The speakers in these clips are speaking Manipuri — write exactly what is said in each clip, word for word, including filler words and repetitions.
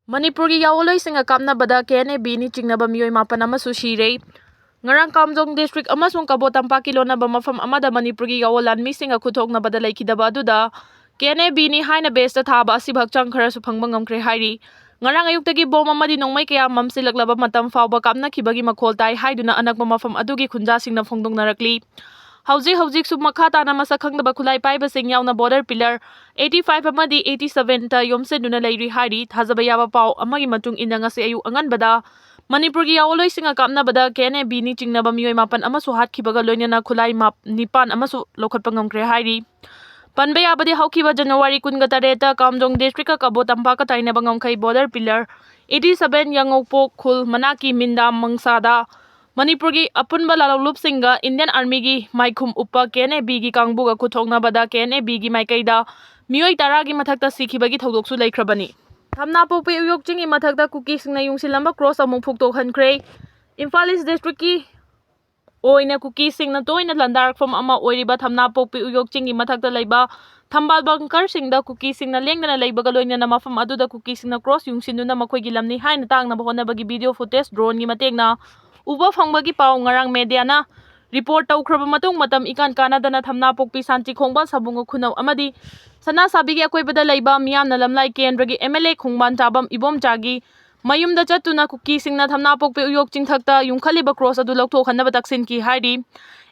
ꯃꯅꯤꯄꯨꯔꯒꯤ ꯌꯥꯑꯣꯟꯂꯣꯏꯁꯤꯡꯒ ꯀꯥꯞꯅꯕꯗ ꯀꯦ ꯑꯦꯟ ꯑꯦ ꯕꯤꯅꯤ ꯆꯤꯡꯅꯕ ꯃꯤꯑꯣꯏ ꯃꯥꯄꯟ ꯑꯃꯁꯨ ꯁꯤꯔꯦ꯫ ꯉꯔꯥꯡ ꯀꯥꯝꯖꯣꯡ ꯗꯤꯁꯇ꯭ꯔꯤꯛ ꯑꯃꯁꯨꯡ ꯀꯕꯣ ꯇꯝꯄꯥꯛꯀꯤ ꯂꯣꯟꯅꯕ ꯃꯐꯝ ꯑꯃꯗ ꯃꯅꯤꯄꯨꯔꯒꯤ ꯌꯥꯑꯣꯟ ꯂꯥꯟꯃꯤꯁꯤꯡꯒ ꯈꯨꯠꯊꯣꯛꯅꯕꯗ ꯂꯩꯈꯤꯗꯕ ꯑꯗꯨꯗ ꯀꯦ ꯑꯦꯟ ꯑꯦ ꯕꯤꯅꯤ ꯍꯥꯏꯅ ꯕꯦꯁꯇ ꯊꯥꯕ ꯑꯁꯤꯕꯨ ꯍꯛꯆꯥꯡ ꯈꯔꯁꯨ ꯐꯪꯕ ꯉꯝꯈ꯭ꯔꯦ ꯍꯥꯏꯔꯤ꯫ ꯉꯔꯥꯡ ꯑꯌꯨꯛꯇꯒꯤ ꯕꯣꯝ ꯑꯃꯗꯤ ꯅꯣꯡꯃꯩ ꯀꯌꯥ ꯃꯝꯁꯤꯜꯂꯛꯂꯕ ꯃꯇꯝ ꯐꯥꯎꯕ ꯀꯥꯞꯅꯈꯤꯕꯒꯤ ꯃꯈꯣꯜ ꯇꯥꯏ ꯍꯥꯏꯗꯨꯅ ꯑꯅꯛꯄ ꯃꯐꯝ ꯑꯗꯨꯒꯤ ꯈꯨꯟꯖꯥꯁꯤꯡꯅ ꯐꯣꯡꯗꯣꯛꯅꯔꯛꯂꯤ꯫ ꯍꯧꯖꯤꯛ ꯍꯧꯖꯤꯛꯁꯨ ꯃꯈꯥ ꯇꯥꯅ ꯃꯁꯛ ꯈꯪꯗꯕ ꯈꯨꯠꯂꯥꯏ ꯄꯥꯏꯕꯁꯤꯡ ꯌꯥꯎꯅ ꯕꯣꯔꯗꯔ ꯄꯤꯂꯔ eighty five ꯑꯃꯗꯤ eighty sevenꯇ ꯌꯣꯝꯁꯤꯟꯗꯨꯅ ꯂꯩꯔꯤ ꯍꯥꯏꯔꯤ꯫ ꯊꯥꯖꯕ ꯌꯥꯕ ꯄꯥꯎ ꯑꯃꯒꯤ ꯃꯇꯨꯡ ꯏꯟꯅ ꯉꯁꯤ ꯑꯌꯨꯛ ꯑꯉꯟꯕꯗ ꯃꯅꯤꯄꯨꯔꯒꯤ ꯌꯥꯑꯣꯟꯂꯣꯏꯁꯤꯡꯒ ꯀꯥꯞꯅꯕꯗ ꯀꯦ ꯑꯦꯟ ꯑꯦ ꯕꯤꯅꯤ ꯆꯤꯡꯅꯕ ꯃꯤꯑꯣꯏ ꯃꯥꯄꯟ ꯑꯃꯁꯨ ꯍꯥꯠꯈꯤꯕꯒ ꯂꯣꯏꯅꯅ ꯈꯨꯠꯂꯥꯏ ꯃꯥꯞ-, ꯅꯤꯄꯥꯟ ꯑꯃꯁꯨ ꯂꯧꯈꯠꯄ ꯉꯝꯈ꯭ꯔꯦ ꯍꯥꯏꯔꯤ꯫ ꯄꯟꯕ ꯌꯥꯕꯗꯤ ꯍꯧꯈꯤꯕ ꯖꯅꯋꯥꯔꯤ ꯀꯨꯟꯒ ꯇꯔꯦꯠꯇ ꯀꯥꯝꯖꯣꯡ ꯗꯤꯁꯇ꯭ꯔꯤꯛꯀ ꯀꯕꯣ ꯇꯝꯄꯥꯛꯀ ꯇꯥꯏꯅꯕ ꯉꯝꯈꯩ ꯕꯣꯔꯗꯔ ꯄꯤꯂꯔ eighty seven ꯌꯥꯡꯉꯧꯄꯣꯛ ꯈꯨꯜ ꯃꯅꯥꯛꯀꯤ ꯃꯤꯟꯗꯥ ꯃꯪꯁꯥꯗ ꯃꯅꯤꯄꯨꯔꯒꯤ ꯑꯄꯨꯟꯕ ꯂꯥꯂꯣꯡꯂꯨꯞꯁꯤꯡꯒ ꯏꯟꯗꯤꯌꯟ ꯑꯥꯔꯃꯤꯒꯤ ꯃꯥꯏꯈꯨꯝ ꯎꯞꯄ ꯀꯦ N A ꯕꯤꯒꯤ ꯀꯥꯡꯕꯨꯒ ꯈꯨꯠꯊꯣꯛꯅꯕꯗ K N A ꯕꯤꯒꯤ ꯃꯥꯏꯀꯩꯗ ꯃꯤꯑꯣꯏ ꯇꯔꯥꯒꯤ ꯃꯊꯛꯇ ꯁꯤꯈꯤꯕꯒꯤ ꯊꯧꯗꯣꯛꯁꯨ ꯂꯩꯈ꯭ꯔꯕꯅꯤ꯫ ꯊꯝꯅꯥꯄꯣꯛꯄꯤ ꯎꯌꯣꯛ ꯆꯤꯡꯒꯤ ꯃꯊꯛꯇ ꯀꯨꯀꯤꯁꯤꯡꯅ ꯌꯨꯡꯁꯤꯜꯂꯝꯕ ꯀ꯭ꯔꯣꯁ ꯑꯃꯨꯛ ꯐꯨꯛꯇꯣꯛꯍꯟꯈ꯭ꯔꯦ꯫ ꯏꯝꯐꯥꯜ ꯏꯁ ꯗꯤꯁꯇ꯭ꯔꯤꯛꯀꯤ ꯑꯣꯏꯅ ꯀꯨꯀꯤꯁꯤꯡꯅ ꯇꯣꯏꯅ ꯂꯥꯟꯗꯥꯔꯛꯐꯝ ꯑꯃ ꯑꯣꯏꯔꯤꯕ ꯊꯝꯅꯥꯄꯣꯛꯄꯤ ꯎꯌꯣꯛ ꯆꯤꯡꯒꯤ ꯃꯊꯛꯇ ꯂꯩꯕ ꯊꯝꯕꯥꯜ ꯕꯪꯀꯔꯁꯤꯡꯗ ꯀꯨꯀꯤꯁꯤꯡꯅ ꯂꯦꯡꯗꯅ ꯂꯩꯕꯒ ꯂꯣꯏꯅꯅ ꯃꯐꯝ ꯑꯗꯨꯗ ꯀꯨꯀꯤꯁꯤꯡꯅ ꯀ꯭ꯔꯣꯁ ꯌꯨꯡꯁꯤꯟꯗꯨꯅ ꯃꯈꯣꯏꯒꯤ ꯂꯝꯅꯤ ꯍꯥꯏꯅ ꯇꯥꯛꯅꯕ ꯍꯣꯠꯅꯕꯒꯤ ꯚꯤꯗꯤꯑꯣ ꯐꯨꯇꯦꯖ ꯗ꯭ꯔꯣꯟꯒꯤ ꯃꯇꯦꯡꯅ ꯎꯕ ꯐꯪꯕꯒꯤ ꯄꯥꯎ ꯉꯔꯥꯡ ꯃꯦꯗꯤꯌꯥꯅ ꯔꯤꯄꯣꯔꯠ ꯇꯧꯈ꯭ꯔꯕ ꯃꯇꯨꯡ, ꯃꯇꯝ ꯏꯀꯥꯟ ꯀꯥꯟꯅꯗꯅ ꯊꯝꯅꯥꯄꯣꯛꯄꯤ, ꯁꯥꯟꯆꯤ ꯈꯣꯡꯕ, ꯁꯥꯕꯨꯡ ꯈꯨꯅꯧ ꯑꯃꯗꯤ ꯁꯅꯥꯁꯥꯕꯤꯒꯤ ꯑꯀꯣꯏꯕꯗ ꯂꯩꯕ ꯃꯤꯌꯥꯝꯅ ꯂꯝꯂꯥꯏ ꯀꯦꯟꯗ꯭ꯔꯒꯤ ꯑꯦꯝ ꯑꯦꯜ ꯑꯦ ꯈꯣꯡꯕꯥꯟ ꯆꯥꯕꯝ ꯏꯕꯣꯝꯆꯥꯒꯤ ꯃꯌꯨꯝꯗ ꯆꯠꯇꯨꯅ ꯀꯨꯀꯤꯁꯤꯡꯅ ꯊꯝꯅꯥꯄꯣꯛꯄꯤ ꯎꯌꯣꯛ ꯆꯤꯡꯊꯛꯇ ꯌꯨꯝꯈꯠꯂꯤꯕ ꯀ꯭ꯔꯣꯁ ꯑꯗꯨ ꯂꯧꯊꯣꯛꯍꯟꯅꯕ ꯇꯛꯁꯤꯟꯈꯤ ꯍꯥꯏꯔꯤ꯫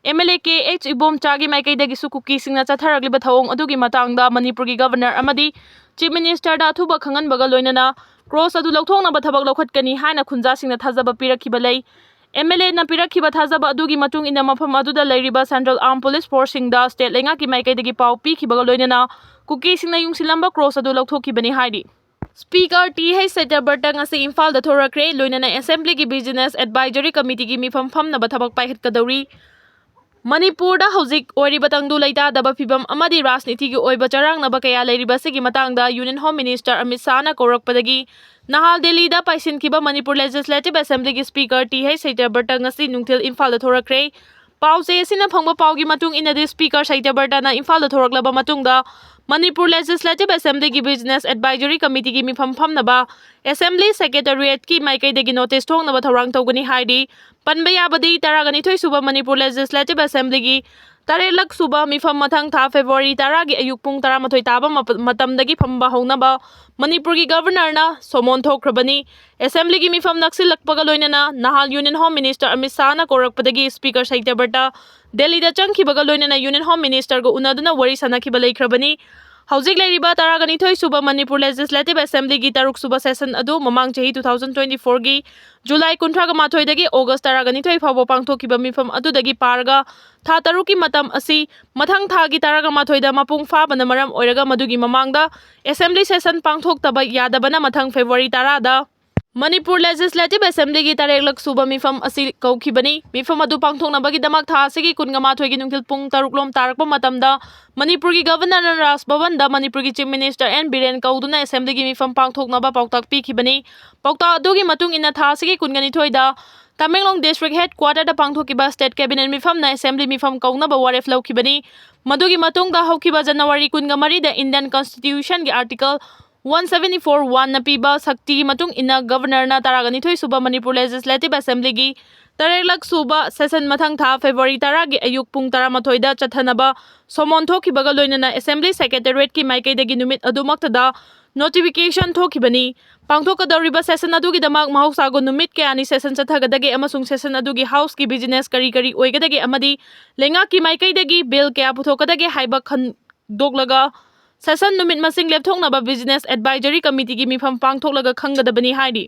M L A K H ꯏꯕꯣꯝꯆꯥꯒꯤ ꯃꯥꯏꯀꯩꯗꯒꯤꯁꯨ ꯀꯨꯀꯤꯁꯤꯡꯅ ꯆꯠꯊꯔꯛꯂꯤꯕ ꯊꯧꯑꯣꯡ ꯑꯗꯨꯒꯤ ꯃꯇꯥꯡꯗ ꯃꯅꯤꯄꯨꯔꯒꯤ ꯒꯚꯔꯅꯔ ꯑꯃꯗꯤ ꯆꯤꯐ ꯃꯤꯅꯤꯁꯇꯔꯗ ꯑꯊꯨꯕ ꯈꯪꯍꯟꯕꯒ ꯂꯣꯏꯅꯅ ꯀ꯭ꯔꯣꯁ ꯑꯗꯨ ꯂꯧꯊꯣꯛꯅꯕ ꯊꯕꯛ ꯂꯧꯈꯠꯀꯅꯤ ꯍꯥꯏꯅ ꯈꯨꯟꯖꯥꯁꯤꯡꯅ ꯊꯥꯖꯕ ꯄꯤꯔꯛꯈꯤꯕ ꯂꯩ꯫ ꯑꯦꯝ ꯑꯦꯜ ꯑꯦꯅ ꯄꯤꯔꯛꯈꯤꯕ ꯊꯥꯖꯕ ꯑꯗꯨꯒꯤ ꯃꯇꯨꯡ ꯏꯟꯅ ꯃꯐꯝ ꯑꯗꯨꯗ ꯂꯩꯔꯤꯕ ꯁꯦꯟꯇ꯭ꯔꯦꯜ ꯑꯥꯔꯝ ꯄꯨꯂꯤꯁ ꯐꯣꯔꯁꯁꯤꯡꯗ ꯁ꯭ꯇꯦꯠ ꯂꯩꯉꯥꯛꯀꯤ ꯃꯥꯏꯀꯩꯗꯒꯤ ꯄꯥꯎ ꯄꯤꯈꯤꯕꯒ ꯂꯣꯏꯅꯅ ꯀꯨꯀꯤꯁꯤꯡꯅ ꯌꯨꯡꯁꯤꯜꯂꯝꯕ ꯀ꯭ꯔꯣꯁ ꯑꯗꯨ ꯂꯧꯊꯣꯛꯈꯤꯕꯅꯤ ꯍꯥꯏꯔꯤ꯫ ꯁ꯭ꯄꯤꯀꯔ ꯇꯤ ꯍꯩꯆ ꯁꯇ꯭ꯌꯕ꯭ꯔꯇ ꯉꯁꯤ ꯏꯝꯐꯥꯜꯗ ꯊꯣꯔꯛꯈ꯭ꯔꯦ, ꯂꯣꯏꯅꯅ ꯑꯦꯁꯦꯝꯕ꯭ꯂꯤꯒꯤ ꯕꯤꯖꯤꯅꯦꯁ ꯑꯦꯗꯚꯥꯏꯖꯔꯤ ꯀꯃꯤꯇꯤꯒꯤ ꯃꯤꯐꯝ ꯐꯝꯅꯕ ꯊꯕꯛ ꯄꯥꯏꯈꯠꯀꯗꯧꯔꯤ꯫ ꯃꯅꯤꯄꯨꯔꯗ ꯍꯧꯖꯤꯛ ꯑꯣꯏꯔꯤꯕ ꯇꯪꯗꯨ ꯂꯩꯇꯥꯗꯕ ꯐꯤꯚꯝ ꯑꯃꯗꯤ ꯔꯥꯖꯅꯤꯇꯤꯒꯤ ꯑꯣꯏꯕ ꯆꯔꯥꯡꯅꯕ ꯀꯌꯥ ꯂꯩꯔꯤꯕꯁꯤꯒꯤ ꯃꯇꯥꯡꯗ ꯌꯨꯅꯤꯌꯟ ꯍꯣꯝ ꯃꯤꯅꯤꯁꯇꯔ ꯑꯃꯤꯠ ꯁꯥꯍꯅ ꯀꯧꯔꯛꯄꯗꯒꯤ ꯅꯍꯥꯜ ꯗꯦꯜꯂꯤꯗ ꯄꯥꯏꯁꯤꯟꯈꯤꯕ ꯃꯅꯤꯄꯨꯔ ꯂꯦꯖꯤꯁꯂꯦꯇꯤꯚ ꯑꯦꯁꯦꯝꯕ꯭ꯂꯤꯒꯤ ꯁ꯭ꯄꯤꯀꯔ ꯇꯤ ꯍꯩꯆ ꯁꯇ꯭ꯌꯕ꯭ꯔꯇ ꯉꯁꯤ ꯅꯨꯡꯊꯤꯜ ꯏꯝꯐꯥꯜꯗ ꯊꯣꯔꯛꯈ꯭ꯔꯦ꯫ ꯄꯥꯎꯆꯦ ꯑꯁꯤꯅ ꯐꯪꯕ ꯄꯥꯎꯒꯤ ꯃꯇꯨꯡ ꯏꯟꯅꯗꯤ, ꯁ꯭ꯄꯤꯀꯔ ꯁꯇ꯭ꯌꯕ꯭ꯔꯇꯅ ꯏꯝꯐꯥꯜꯗ ꯊꯣꯔꯛꯂꯕ ꯃꯇꯨꯡꯗ ꯃꯅꯤꯄꯨꯔ ꯂꯦꯖꯤꯁꯂꯦꯇꯤꯚ ꯑꯦꯁꯦꯝꯕ꯭ꯂꯤꯒꯤ ꯕꯤꯖꯤꯅꯦꯁ ꯑꯦꯗꯚꯥꯏꯖꯔꯤ ꯀꯃꯤꯇꯤꯒꯤ ꯃꯤꯐꯝ ꯐꯝꯅꯕ ꯑꯦꯁꯦꯝꯕ꯭ꯂꯤ ꯁꯦꯀ꯭ꯔꯦꯇꯦꯔꯤꯌꯦꯠꯀꯤ ꯃꯥꯏꯀꯩꯗꯒꯤ ꯅꯣꯇꯤꯁ ꯊꯣꯛꯅꯕ ꯊꯧꯔꯥꯡ ꯇꯧꯒꯅꯤ ꯍꯥꯏꯔꯤ꯫ ꯄꯟꯕ ꯌꯥꯕꯗꯤ, ꯇꯔꯥꯒ ꯅꯤꯊꯣꯏ ꯁꯨꯕ ꯃꯅꯤꯄꯨꯔ ꯂꯦꯖꯤꯁꯂꯦꯇꯤꯚ ꯑꯦꯁꯦꯝꯕ꯭ꯂꯤꯒꯤ ꯇꯔꯦꯠꯂꯛ ꯁꯨꯕ ꯃꯤꯐꯝ ꯃꯊꯪ ꯊꯥ ꯐꯦꯕ꯭ꯔꯨꯋꯥꯔꯤ ꯇꯔꯥꯒꯤ ꯑꯌꯨꯛ ꯄꯨꯡ ꯇꯔꯥꯃꯥꯊꯣꯏ ꯇꯥꯕ ꯃꯄ-, ꯃꯇꯝꯗꯒꯤ ꯐꯝꯕ ꯍꯧꯅꯕ ꯃꯅꯤꯄꯨꯔꯒꯤ ꯒꯕꯔꯅꯔꯅ ꯁꯣꯃꯣꯟ ꯊꯣꯛꯈ꯭ꯔꯕꯅꯤ꯫ ꯑꯦꯁꯦꯝꯕ꯭ꯂꯤꯒꯤ ꯃꯤꯐꯝ ꯅꯛꯁꯤꯜꯂꯛꯄꯒ ꯂꯣꯏꯅꯅ ꯅꯍꯥꯜ ꯌꯨꯅꯤꯌꯟ ꯍꯣꯝ ꯃꯤꯅꯤꯁꯇꯔ ꯑꯃꯤꯠ ꯁꯥꯍꯅ ꯀꯧꯔꯛꯄꯗꯒꯤ ꯁ꯭ꯄꯤꯀꯔ ꯁꯇ꯭ꯌꯕ꯭ꯔꯇ ꯗꯦꯜꯂꯤꯗ ꯆꯪꯈꯤꯕꯒ ꯂꯣꯏꯅꯅ ꯌꯨꯅꯤꯌꯟ ꯍꯣꯝ ꯃꯤꯅꯤꯁꯇꯔꯒ ꯎꯅꯗꯨꯅ ꯋꯥꯔꯤ ꯁꯥꯅꯈꯤꯕ ꯂꯩꯈ꯭ꯔꯕꯅꯤ꯫ ꯍꯧꯖꯤꯛ ꯂꯩꯔꯤꯕ ꯇꯔꯥꯒ ꯅꯤꯊꯣꯏ ꯁꯨꯕ ꯃꯅꯤꯄꯨꯔ ꯂꯦꯖꯤꯁꯂꯦꯇꯤꯚ ꯑꯦꯁꯦꯝꯕ꯭ꯂꯤꯒꯤ ꯇꯔꯨꯛ ꯁꯨꯕ ꯁꯦꯁꯟ ꯑꯗꯨ ꯃꯃꯥꯡ ꯆꯍꯤ two thousand twenty-fourꯒꯤ ꯖꯨꯂꯥꯏ ꯀꯨꯟꯊ꯭ꯔꯥꯒ ꯃꯥꯊꯣꯏꯗꯒꯤ ꯑꯣꯒꯁ ꯇꯔꯥꯒ ꯅꯤꯊꯣꯏ ꯐꯥꯎꯕ ꯄꯥꯡꯊꯣꯛꯈꯤꯕ ꯃꯤꯐꯝ ꯑꯗꯨꯗꯒꯤ ꯄꯥꯔꯒ ꯊꯥ ꯇꯔꯨꯛꯀꯤ ꯃꯇꯝ ꯑꯁꯤ ꯃꯊꯪ ꯊꯥꯒꯤ ꯇꯔꯥꯒ ꯃꯥꯊꯣꯏꯗ ꯃꯄꯨꯡ ꯐꯥꯕꯅ ꯃꯔꯝ ꯑꯣꯏꯔꯒ ꯃꯗꯨꯒꯤ ꯃꯃꯥꯡꯗ ꯑꯦꯁꯦꯝꯕ꯭ꯂꯤ ꯁꯦꯁꯟ ꯄꯥꯡꯊꯣꯛꯇꯕ ꯌꯥꯗꯕꯅ ꯃꯊꯪ ꯐꯦꯕ꯭ꯔꯨꯋꯥꯔꯤ ꯇꯔꯥꯗ ꯃꯅꯤꯄꯨꯔ ꯂꯦꯖꯤꯁꯂꯦꯇꯤꯚ ꯑꯦꯁꯦꯝꯕ꯭ꯂꯤꯒꯤ ꯇꯔꯦꯠꯂꯛ ꯁꯨꯕ ꯃꯤꯐꯝ ꯑꯁꯤ ꯀꯧꯈꯤꯕꯅꯤ꯫ ꯃꯤꯐꯝ ꯑꯗꯨ ꯄꯥꯡꯊꯣꯛꯅꯕꯒꯤꯗꯃꯛ ꯊꯥ ꯑꯁꯤꯒꯤ ꯀꯨꯟꯒ ꯃꯥꯊꯣꯏꯒꯤ ꯅꯨꯡꯊꯤꯜ ꯄꯨꯡ ꯇꯔꯨꯛ ꯂꯣꯝ ꯇꯥꯔꯛꯄ ꯃꯇꯝꯗ ꯃꯅꯤꯄꯨꯔꯒꯤ ꯒꯕꯔꯅꯔꯅ ꯔꯥꯖ ꯚꯕꯟꯗ ꯃꯅꯤꯄꯨꯔꯒꯤ ꯆꯤꯐ ꯃꯤꯅꯤꯁꯇꯔ ꯑꯦꯟ ꯕꯤꯔꯦꯟ ꯀꯧꯗꯨꯅ ꯑꯦꯁꯦꯝꯕ꯭ꯂꯤꯒꯤ ꯃꯤꯐꯝ ꯄꯥꯡꯊꯣꯛꯅꯕ ꯄꯥꯎꯇꯥꯛ ꯄꯤꯈꯤꯕꯅꯤ꯫ ꯄꯥꯎꯇꯥꯛ ꯑꯗꯨꯒꯤ ꯃꯇꯨꯡ ꯏꯟꯅ ꯊꯥ ꯑꯁꯤꯒꯤ ꯀꯨꯟꯒ ꯅꯤꯊꯣꯏꯗ ꯇꯃꯦꯡꯂꯣꯡ ꯗꯤꯁꯇ꯭ꯔꯤꯛ ꯍꯦꯗ ꯀ꯭ꯋꯥꯇꯔꯗ ꯄꯥꯡꯊꯣꯛꯈꯤꯕ ꯁ꯭ꯇꯦꯠ ꯀꯦꯕꯤꯅꯦꯠ ꯃꯤꯐꯝꯅ ꯑꯦꯁꯦꯝꯕ꯭ꯂꯤ ꯃꯤꯐꯝ ꯀꯧꯅꯕ ꯋꯥꯔꯦꯞ ꯂꯧꯈꯤꯕꯅꯤ꯫ ꯃꯗꯨꯒꯤ ꯃꯇꯨꯡꯗ ꯍꯧꯈꯤꯕ ꯖꯅꯋꯥꯔꯤ ꯀꯨꯟꯒ ꯃꯔꯤꯗ ꯏꯟꯗꯤꯌꯟ ꯀꯟꯁꯇꯤꯇ꯭ꯌꯨꯁꯟꯒꯤ ꯑꯥꯔꯇꯤꯀꯜ one seventy-four one ꯅ ꯄꯤꯕ ꯁꯛꯇꯤꯒꯤ ꯃꯇꯨꯡ ꯏꯟꯅ ꯒꯕꯔꯅꯔꯅ ꯇꯔꯥꯒ ꯅꯤꯊꯣꯏ ꯁꯨꯕ ꯃꯅꯤꯄꯨꯔ ꯂꯦꯖꯤꯁꯂꯦꯇꯤꯚ ꯑꯦꯁꯦꯝꯕ꯭ꯂꯤꯒꯤ ꯇꯔꯦꯠꯂꯛ ꯁꯨꯕ ꯁꯦꯁꯟ ꯃꯊꯪ ꯊꯥ ꯐꯦꯕ꯭ꯔꯨꯋꯥꯔꯤ ꯇꯔꯥꯒꯤ ꯑꯌꯨꯛ ꯄꯨꯡ ꯇꯔꯥꯃꯥꯊꯣꯏꯗ ꯆꯠꯊꯅꯕ ꯁꯣꯃꯣꯟ ꯊꯣꯛꯈꯤꯕꯒ ꯂꯣꯏꯅꯅ ꯑꯦꯁꯦꯝꯕ꯭ꯂꯤ ꯁꯦꯀ꯭ꯔꯦꯇꯦꯔꯤꯌꯦꯠꯀꯤ ꯃꯥꯏꯀꯩꯗꯒꯤ ꯅꯨꯃꯤꯠ ꯑꯗꯨꯃꯛꯇꯗ ꯅꯣꯇꯤꯐꯤꯀꯦꯁꯟ ꯊꯣꯛꯈꯤꯕꯅꯤ꯫ ꯄꯥꯡꯊꯣꯛꯀꯗꯧꯔꯤꯕ ꯁꯦꯁꯟ ꯑꯗꯨꯒꯤꯗꯃꯛ ꯃꯍꯧꯁꯥꯒꯨꯝ ꯅꯨꯃꯤꯠ ꯀꯌꯥꯅꯤ ꯁꯦꯁꯟ ꯆꯠꯊꯒꯗꯒꯦ ꯑꯃꯁꯨꯡ ꯁꯦꯁꯟ ꯑꯗꯨꯒꯤ ꯍꯥꯎꯁꯀꯤ ꯕꯤꯖꯤꯅꯦꯁ ꯀꯔꯤ ꯀꯔꯤ ꯑꯣꯏꯒꯗꯒꯦ ꯑꯃꯗꯤ ꯂꯩꯉꯥꯛꯀꯤ ꯃꯥꯏꯀꯩꯗꯒꯤ ꯕꯤꯜ ꯀꯌꯥ ꯄꯨꯊꯣꯛꯀꯗꯒꯦ ꯍꯥꯏꯕ ꯈꯟꯗꯣꯛꯂꯒ ꯁꯦꯁꯟ ꯅꯨꯃꯤꯠ ꯃꯁꯤꯡ ꯂꯦꯞꯊꯣꯛꯅꯕ ꯕꯤꯖꯤꯅꯦꯁ ꯑꯦꯗꯚꯥꯏꯖꯔꯤ ꯀꯃꯤꯇꯤꯒꯤ ꯃꯤꯐꯝ ꯄꯥꯡꯊꯣꯛꯂꯒ ꯈꯪꯒꯗꯕꯅꯤ ꯍꯥꯏꯔꯤ꯫